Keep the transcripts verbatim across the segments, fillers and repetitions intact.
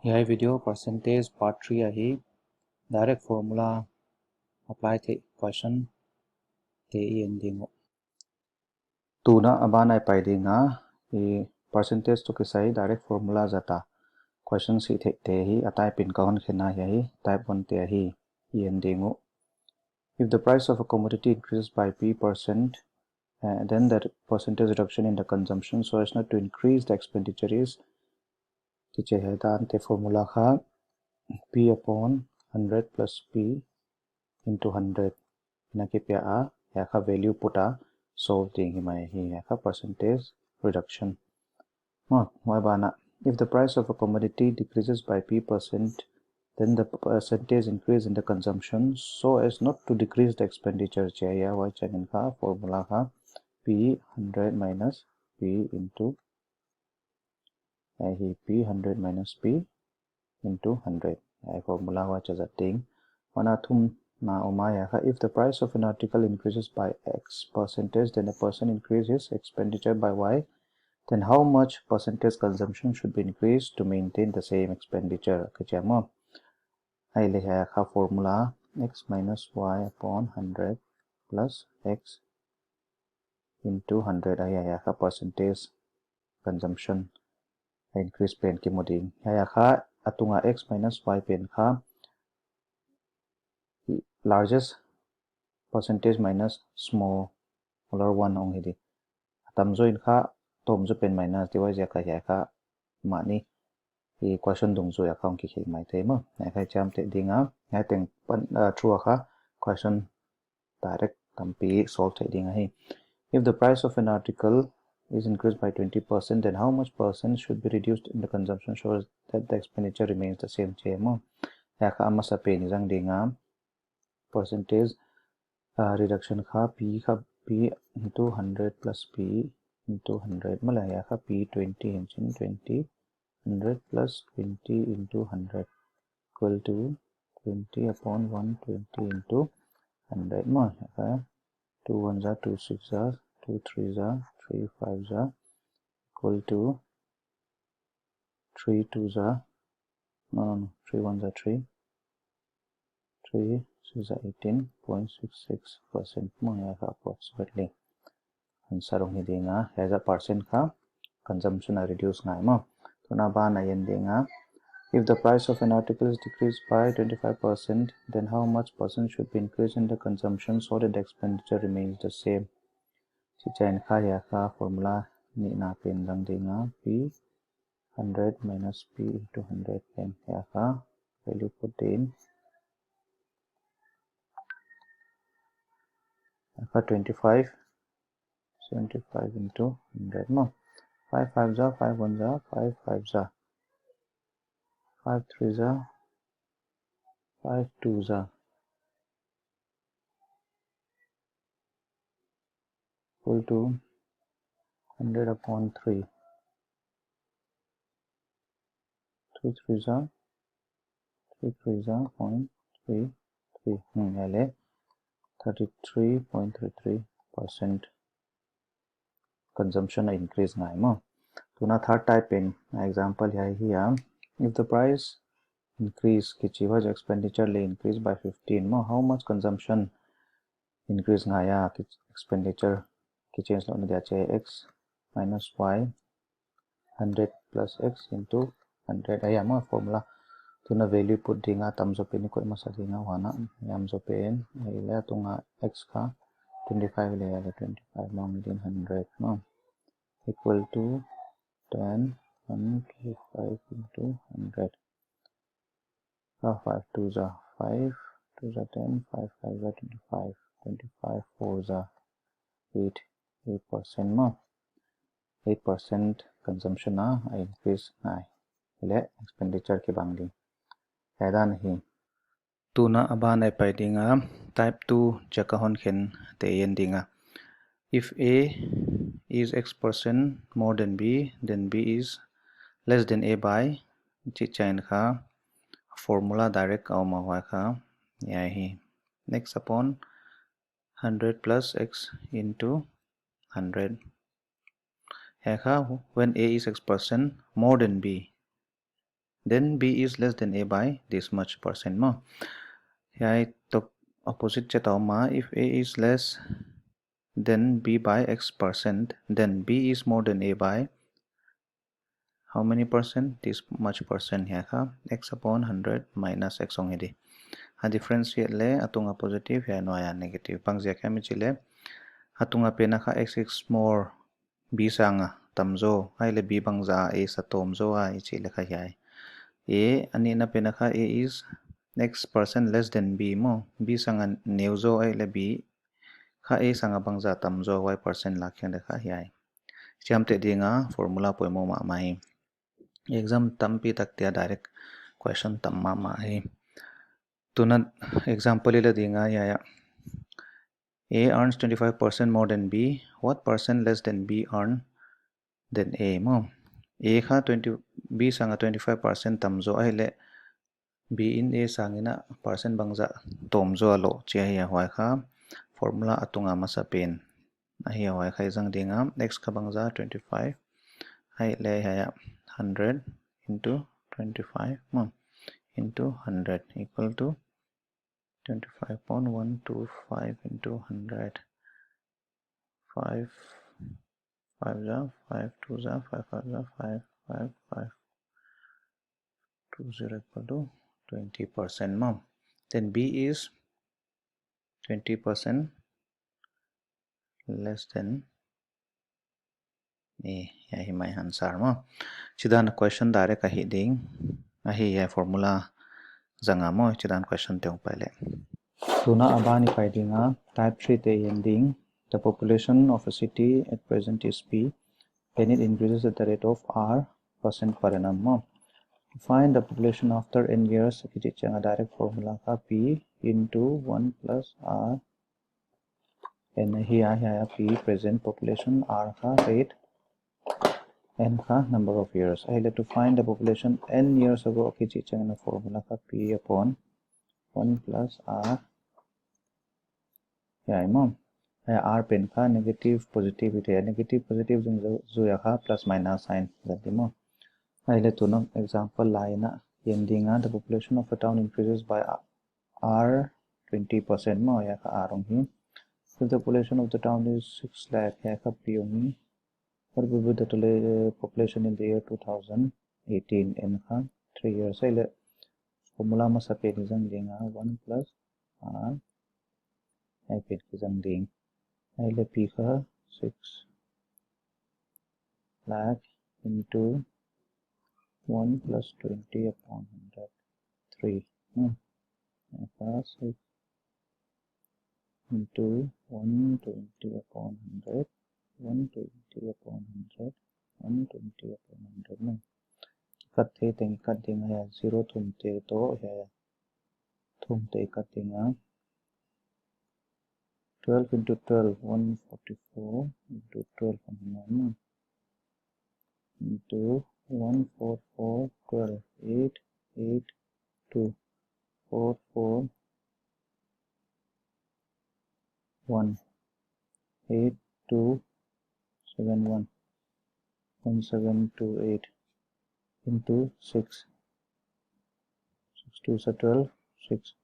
Hiai video percentage part three ahi, direct formula apply theih question te i en ding uh. Tuna a ban ah i pai ding a, i percentage toh kisai direct formula zat a question sih theih te hi a type in ka hon khen a, hiai hi type one te ahi, i en ding uh. If the price of a commodity increases by P percent, uh, then the percentage reduction in the consumption so as not to increase the expenditure is, kichi hiai dan te formula kha P upon hundred plus P into hundred na kipia a, hiai kha value put a solve ding hi mai hi, hiai kha percentage reduction. Maw, huai ban ah, if the price of a commodity decreases by P percent, then the percentage increase in the consumption so as not to decrease the expenditure chi a, huai chiangin kha formula kha P hundred minus P into, hiai hi P hundred minus P into hundred. Hiai formula huai chiah zat ding. Huan a thumna om a, hiai kha, if the price of an article increases by X percentage, then a person increase his expenditure by Y, then how much percentage consumption should be increased to maintain the same expenditure? Kichi a maw. Hiai leh hiai kha formula X minus Y upon hundred plus X into hundred ahi, hiai kha percentage consumption increase pen kimu ding. Hiai kha a tunga X minus Y pen kha largest percentage minus smaller one hong hi di. A tamzaw in kha tawmzaw pen minus di, huaiziak a hiai kha mahni equation dungzui a kha hong kikhel mai thei maw. Hiai kha i chiam theih ding a, hiai teng pan, uh, through a kha question direct tampi solve theih ding ahi. If the price of an article is increased by twenty percent, then how much percent should be reduced in the consumption so that the expenditure remains the same chi a maw. Hiai kha a masa pen i zang ding a, percentage, uh, reduction kha P kha P into hundred plus P into hundred maw, hiai kha P twenty hi'n chin, twenty, hundred plus twenty into hundred equal to twenty upon one twenty into hundred maw. Hiai kha two ones are two, six are two, threes are three, fives are equal to three twos are, no, no, no, three ones are three, three six are eighteen point six six percent maw, hiai kha approximately answer hong hi ding a. Hiai zah percent kha consumption a reduce ngai maw. Tuna ban ah i en ding a, if the price of an article is decreased by twenty-five percent, then how much percent should be increased in the consumption so that the expenditure remains the same? Chi chiangin kha hiai kha formula nihna pen zang ding a, P hundred minus P into hundred pen, hiai kha value put in. Hiai kha twenty-five, seventy-five into hundred maw. Five fives are, five ones are, five fives are, five threes are, five twos are equal to hundred upon three. Three threes are, three threes are point three three. Hmm, hiai leh thirty-three point three three percent consumption a increase ngai maw. Tuna third type pen example hiai hi a, if the price increase kichi huaiziak expenditure leh increase by fifteen maw, how much consumption increase ngai a, ki-, expenditure kichange louhna dia chi a, X minus Y hundred plus X into hundred ahi a maw formula. Tuna value put ding a, tamzaw pen i koih masa ding a, huan a hiamzaw pen, ahihleh a tunga X kha twenty-five leh, ahihleh twenty-five maw, within hundred maw, equal to ten, one, two, five into hundred. Ah, five twos are five, twos are ten, five fives are twenty-five, twenty-five fours are eight, eight percent maw. Eight percent consumption a, a increase ngai. Ahihleh expenditure kibang ding. Hiai dan hi. Tuna a ban ah i pai ding a, type two chiah ka hon khen te i en ding a. If A is X percent more than B, then B is less than A by, chi chiangin kha formula direct a om a, huai kha hiai hi, X upon hundred plus X into hundred. Hiai kha when A is X percent more than B, Then B is less than A by this much percent maw. Hiai toh opposite chet a om a, if A is less than B by X percent, then B is more than A by how many percent? This much percent. Hiai kha X upon hundred minus X hong hi di. A difference hiai leh a tung a positive, hiai nuai a negative. Bangziak hiam i chih leh, a tung a pen a kha X is more B sang a tam zaw, ahihleh B bangzah A sa tawm zaw a i chih leh kha hiai. A, a nihna pen a kha A is X percent less than B maw. B sang a neu zaw, ahihleh B kha A sang a bangzah tam zaw, Y percent lak hiam leh kha hiai. Chiamteh ding a formula poimoh mahmah hi. Exam tampi tak tia direct question tam mahmah hi. Tuna example i la ding a, hiai ah. A earns twenty-five percent more than B. What percent less than B earn than A maw? A kha twenty, B sang a twenty-five percent tam zaw, ahihleh B in A sang in a percent bangzah tawm zaw a loh chih ahi a, huai kha formula a tung a masa pen ahi a, huai kha i zang ding a, X kha bangzah twenty-five, ahihleh hiai ah hundred into twenty-five maw, into hundred equal to twenty-five point one two five into hundred. Five, five za five, two za five, five za five, five, five. Two zero equal to twenty percent maw. Then B is twenty percent less than A. Hiai hi my answer maw. Chidan question direct ahi ding. Ahi hiai formula zang a maw, chidan question te hong pai leh. Tuna a ban i pai ding a, type three te en ding. The population of a city at present is P, and it increases at the rate of R percent per annum maw. To find the population after n years, kichi chiang a direct formula kha P into one plus R. N hi a, hi a P present population, R kha rate, N kha number of years. Ahihleh to find the population n years ago, kichi chiang a formula kha P upon one plus R. Hiai maw. Hiai R pen kha negative positive i thei a, negative positive zong zu-, zui a kha plus minus sign zat di maw. Ahihleh tuna example la in a en ding a, the population of a town increases by R twenty percent maw, hiai kha R hong hi. If the population of the town is six lakh, hiai kha P hong hi. What will be the tole-, population in the year two thousand eighteen? N kha three years. Ahihleh formula masa pen i zang ding a, one plus R. Hiai pen i zang ding. Ahihleh P kha six lakh into one plus twenty upon hundred, three. Hmm. Hiai kha six into one twenty upon hundred, one twenty upon hundred, one twenty upon hundred maw. Kat thei teng kat ding a, zero thum te toh, hiai thum te kat ding a. Twelve into twelve, one forty-four into twelve, into one four four, twelve, eight, eight, two, four, four, one, eight, two, seven, one, one seven two eight into six. Six twos are twelve, six.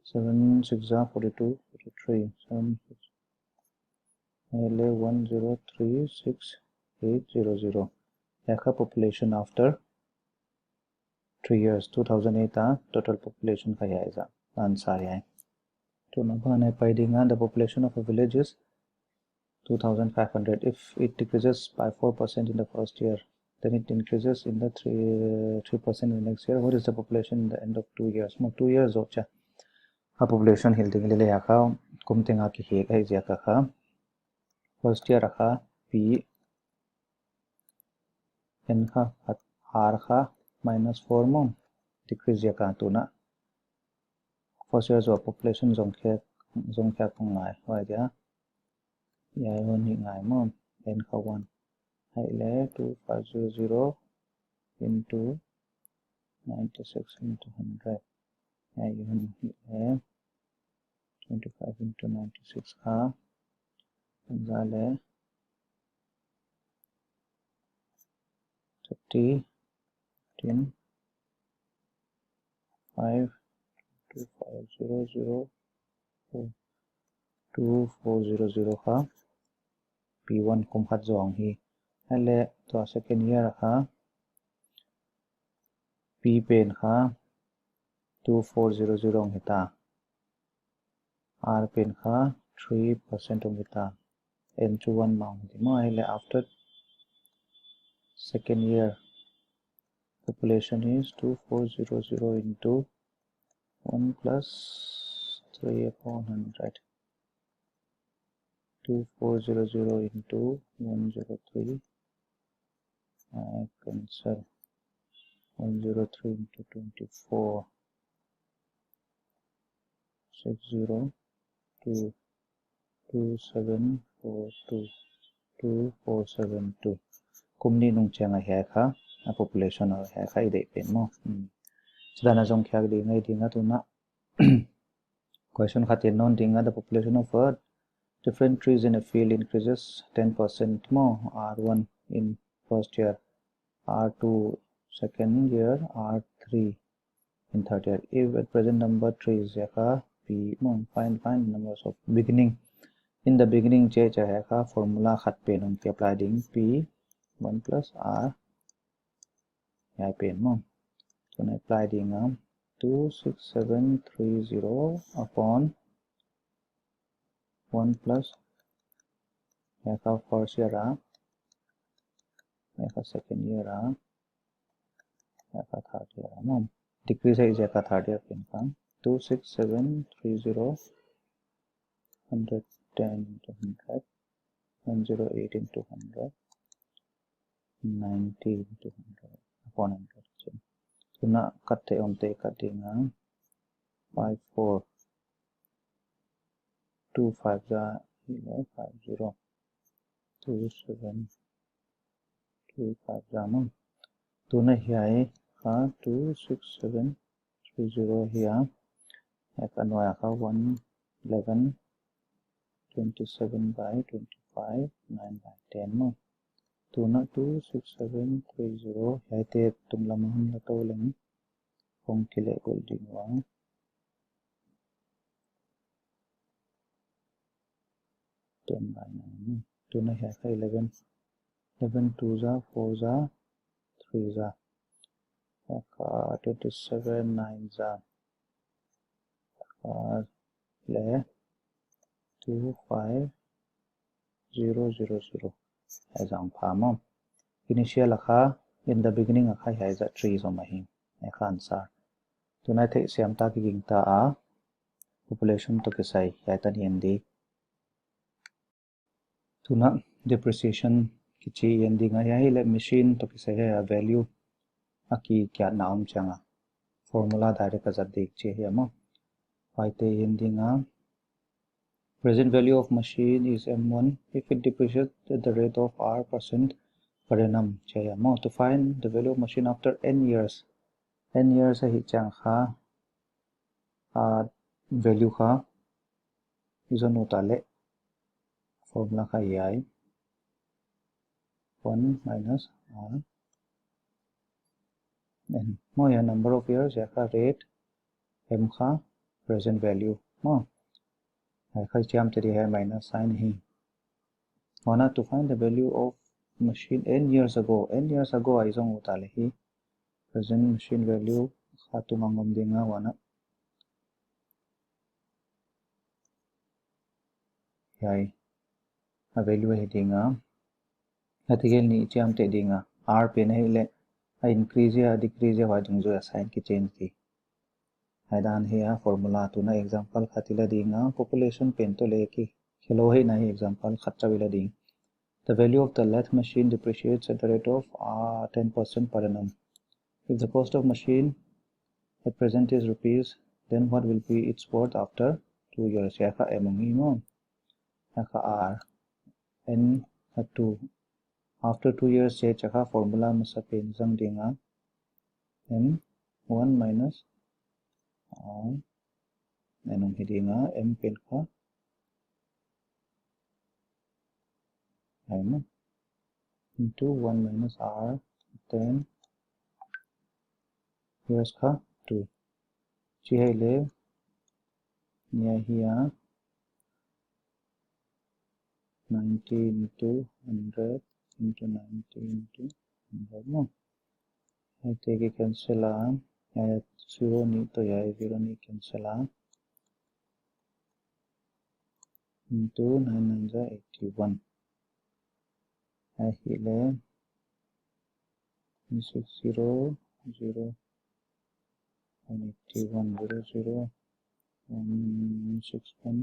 Seven six are forty-two, forty-three, seven six. Ahihleh one zero three six eight zero zero. Hiai kha population after three years, two thousand eight a total population kha hiai za. Answer hiai. Tuna ban i pai ding a, the population of a village is two thousand five hundred. If it decreases by four percent in the first year, then it increases in the three, three percent in the next year. What is the population in the end of two years? Maw, two years zoh chia a population hilh ding lele a kha, kum teng a kihek ahi ziak a kha. First year a kha P, N kha, R kha minus four maw, decrease ziak a tuna. First year zoh a population zong khek, zong khek kong ngai, huai dia. Hiai hun hi ngai maw, N kha one. Ahihleh two five zero zero into ninety-six into hundred. Hiai hun hi leh twenty-five into ninety-six kha. Za leh thirty, thirteen, five two five zero zero two four zero zero kha P one kum khat zong hi. Hiai leh tua second year kha P pen kha two four zero zero hita. R pen kha three percent hita. N chu one mah hita maw. Hiai leh after second year, population is two four zero zero into one plus three upon hundred. Two four zero zero into one zero three. I cancel. One zero three into twenty-four. Six zero two two seven four two two four seven two. Kum nih nung chiang a hiai kha, a population a hiai kha i deih pen maw. Hmm. Chih dan a zong khiak ding ahi ding a tuna. Question khat in non ding a, the population of a different trees in a field increases ten percent maw, R one in first year, R two second year, R three in third year. If at present number trees, hiai kha P maw, find, find numbers of beginning. In the beginning, chih, chih hiai kha formula khat pen hong apply ding, P one plus R, hiai pen maw. Tuna apply ding a, two six seven three zero upon one plus, hiai kha first year a, hiai kha second year a, hiai kha third year a maw. Decrease ahi ziak a third year pen kha. Two six seven three zero, hundred ten into hundred, one zero eight into hundred, ninety into hundred, upon hundred. Tuna kat te om te kat ding a, five four, two five za, five zero, two seven, two five za maw. Tuna hiai kha two six seven three zero hiai. Hiai kha nuai a kha one eleven, twenty seven by twenty five, nine by ten maw. Tuna two six seven three zero hiai te tunglam a hon la tou leng hong kileh gol ding ua. Ten by nine. Tuna hiai kha eleven. Eleven two za, four za, three za. Hiai kha twenty seven, nine za. Hiai kha leh two five zero zero zero. Hiai zang pha maw. Initial a kha, in the beginning a kha hiai za three zong ahi. Hiai kha answer. Tuna theihsiam ta, kiging ta a, population toh kisai hiai tan i en di. Tuna depreciation kichi i en ding a, hiai leh machine toh kisai hiai a value a kikiatna om chiang a formula direct a zat ding chih hiai maw. Huaite i en ding a, present value of machine is M one if it depreciates at the rate of R percent per annum chih hiai maw. To find the value of machine after n years, n years ahih chiang kha, a value kha i zon ut a leh formula kha hiai, one minus R N maw. Hiai number of years, hiai kha rate, M kha present value maw. Hiai kha chiamteh di, hiai minus sign hi. Huan a, to find the value of machine n years ago, n years ago a i zon ut a leh hi present machine value kha tung a om ding a, huan a hiai a value hi ding a. Hiai tegel nih chiamteh ding a, R pen ahih leh a increase a, decrease a, huai dungzui a sign kichange di. Hiai dan hiai a formula. Tuna example khat i la ding a, population pen toh leh kikhelou hi na hi, example khat chauh i la ding. The value of the lathe machine depreciates at the rate of, uh, ten percent per annum. If the cost of machine at present is rupees, then what will be its worth after two years? Hiai kha M ong hi maw. Hiai kha R. N kha two. After two years chih chiang kha formula masa pen zang ding a, M one minus R N ong hi ding a, M pen kha M into one minus R ten years kha two. Chi hi leh, hiai hi a, ninety into hundred into ninety into hundred maw. Hiaite ki cancel a, hiai zero nih toh hiai zero nih cancel a, into nine nine za eighty one. Hiai hi leh six zero zero one eighty one zero zero one six one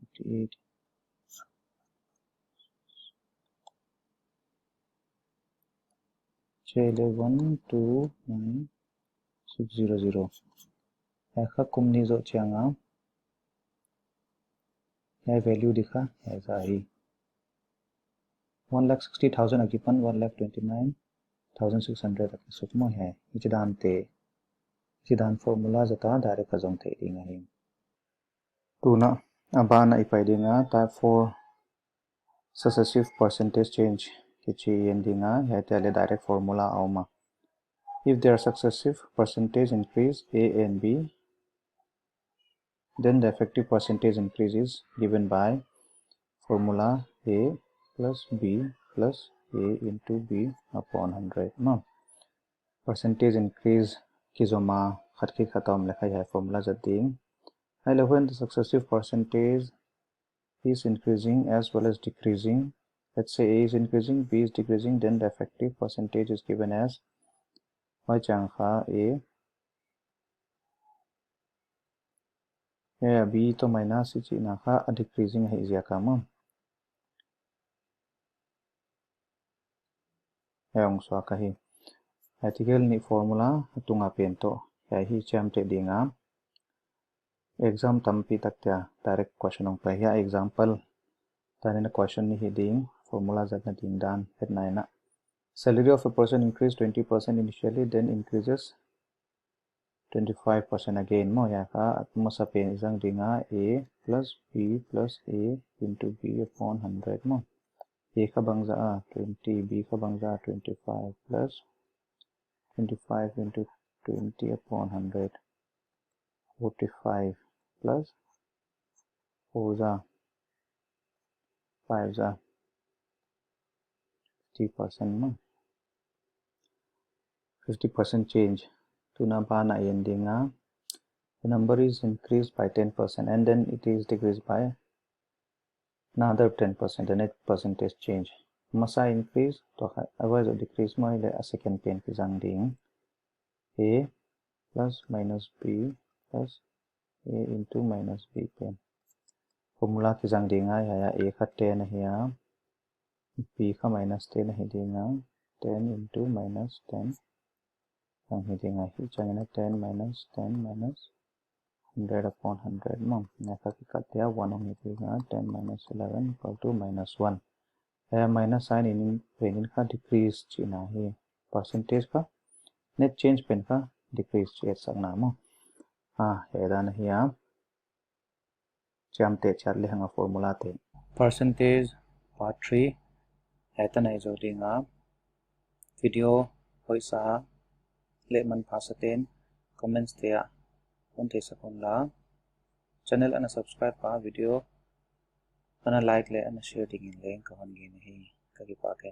eighty eight. Chi leh one two nine six zero zero. Hiai kha kum nih zoh chiang a, hiai value di kha hiai za hi. One lakh sixty thousand a kipan one lakh twenty nine thousand six hundred a kisuk maw. Hiai hichi dante, hichi dan formula zat a direct a zong thei ding ahi. Tuna a ban a i pai ding a, type four successive percentage change kichi en ding a, hiaite leh direct formula a om a. If their successive percentage increase A and B, then the effective percentage increase is given by formula A plus B plus A into B upon hundred maw. Percentage increase kizom a, khat khi khat om leh kha hiai formula zat ding. Hiai leh when the successive percentage is increasing as well as decreasing, let's say A is increasing, B is decreasing, then the effective percentage is given as, huai chiang kha A, hiai B toh minus i chihna kha a decreasing ahih ziak a maw. Hiai hong suak ahi. Hiai article nih formula a tunga pen toh hiai hi chiamteh ding a. Exam tampi takte a direct question hong pai. Hiai example dan in a question nih hi ding, formula zatna ding dan hetna in a. Salary of a person increase twenty percent initially, then increases twenty five percent again maw. Hiai kha a masa pen i zang ding a, A plus B plus A into B upon hundred maw. A kha bangzah a, twenty, B kha bangzah a, twenty five plus twenty five into twenty upon hundred, forty five plus four za, five za, fifty percent maw. Fifty percent change. Tuna ban a i en ding a, the number is increased by ten percent and then it is decreased by another ten percent, the net percentage change. Masa increase toh kha, a vai zoh decrease maw, hiai leh a second pen kizang ding. A plus minus B plus A into minus B pen. Formula kizang ding a, hiai a A kha ten ahi a, B kha minus ten ahi ding a, ten into minus ten hong hi ding a, hichiang in a ten minus ten minus hundred upon hundred maw. Hiai kha kikat dia one hong hi ding a, ten minus eleven equal to minus one. Hiai minus sign in, pen in kha decrease chihna hi. Percentage kha, net change pen kha decrease chi et sakna maw. Ah, hiai dan ahi a. Chiamteh chiat lehang a formula te. Percentage part three hiai tan a i zou ding a. Video hoihsa leh manphasate'n comments te ah hon theisak un la. Channel ana subscribe a, video ana like leh ana share dingin leng ka hon ngen ahi. Ka kipak e.